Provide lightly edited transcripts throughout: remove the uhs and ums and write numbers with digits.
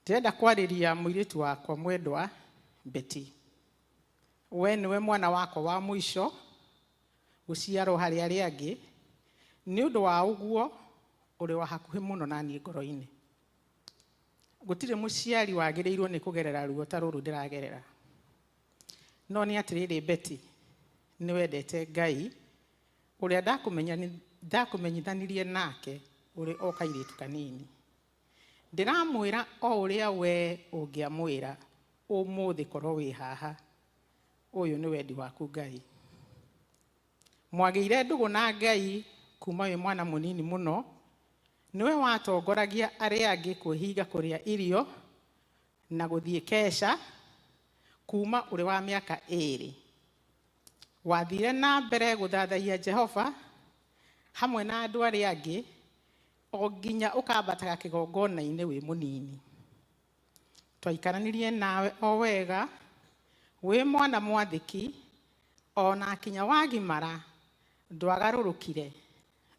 Ndĩrenda kwarĩria mũirĩtu wakwa mwendwa Betty. We nĩwe mwana wakwa wa mũico gũciarwo harĩ arĩa angĩ, nĩ ũndũ wa ũguo ũrĩ wa hakuhĩ mũno na niĩ ngoro-inĩ. Gũtirĩ mũciari wagĩrĩirwo nĩ kũgerera ruo ta rũrũ ndĩragerera. No nĩ atĩrĩrĩ Betty, nĩ wendete Ngai ũrĩa ndakũmenyithanirie nake ũrĩ o kairĩtu kanini. Ndĩramwĩra o ũrĩa wee ũngĩamwĩra ũmũthĩ korwo wĩ haha. Ũyũ nĩ wendi waku Ngai. Mwagĩire ndũgũ na Ngai kuma wĩ mwana mũnini mũno. Nĩwe watongoragia arĩa angĩ kwĩhinga kũrĩa irio na gũthiĩ keca kuma ũrĩ wa mĩaka ĩĩrĩ. Wathire na mbere gũthathaiya Jehova hamwe na andũ arĩa angĩ o nginya ũkambataga kĩgongona-inĩ wĩ mũnini. Twaikaranirie nawe o wega wĩ mwana mwathĩki, o na kinya wagimara ndwagarũrũkire,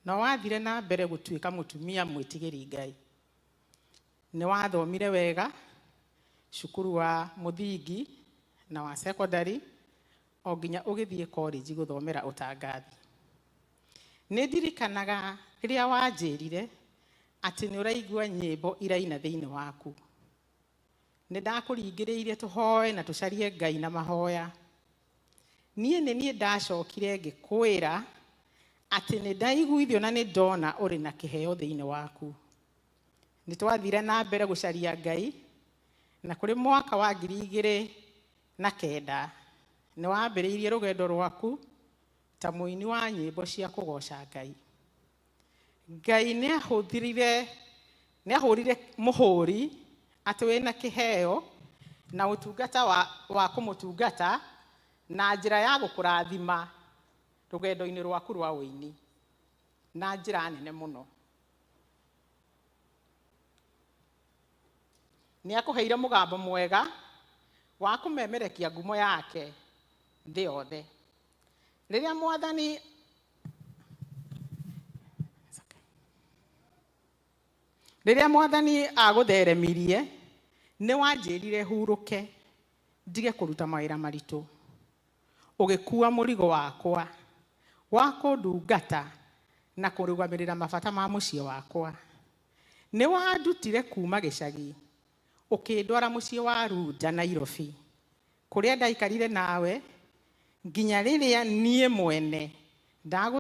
no wathire na mbere gũtuĩka mũtumia mwĩtigĩri Ngai. Nĩ wathomire wega cukuru wa mũthingi na wa secondary o nginya ũgĩthiĩ college gũthomera ũtangathi. Nĩ ndirikanaga rĩrĩa wanjĩrire atĩ nĩ ũraigua nyĩmbo iraina thĩinĩ waku. Nĩ ndakũringĩrĩirie tũhoe na tũcarie Ngai na mahoya. Niĩ nĩ niĩ ndacokire ngĩkwĩra atĩ nĩ ndaiguithio na nĩ ndona ũrĩ na kĩheo thĩinĩ waku. Nĩ twathire na mbere gũcaria Ngai, na kũrĩ mwaka wa 2009 nĩ wambĩrĩirie rũgendo rwaku ta mũini wa nyĩmbo cia kũgoca Ngai. Ngai nĩ ahũthĩrire, nĩ ahũrire mũhũri atĩ wĩna kĩheo na ũtungata wa kũmũtungata na njĩra ya gũkũrathima rũgendo-inĩ rwaku rwa ũini na njĩra nene mũno. Nĩ akũheire mũgambo mwega wa kũmemerekia ngumo yake thĩ yothe. Rĩrĩa Mwathani Rĩrĩa Mwathani agũtheremirie, nĩ wanjĩrire hurũke ndige kũruta mawĩra maritũ. Ũgĩkua mũrigo wakwa wa kũndungata na kũrũgamĩrĩra mabata ma mũciĩ wakwa. Nĩ wandutire kuma gĩcagi ũkĩndwara mũciĩ wa Runda, Nairobi, kũrĩa ndaikarire nawe nginya rĩrĩa niĩ mwene ndagũ.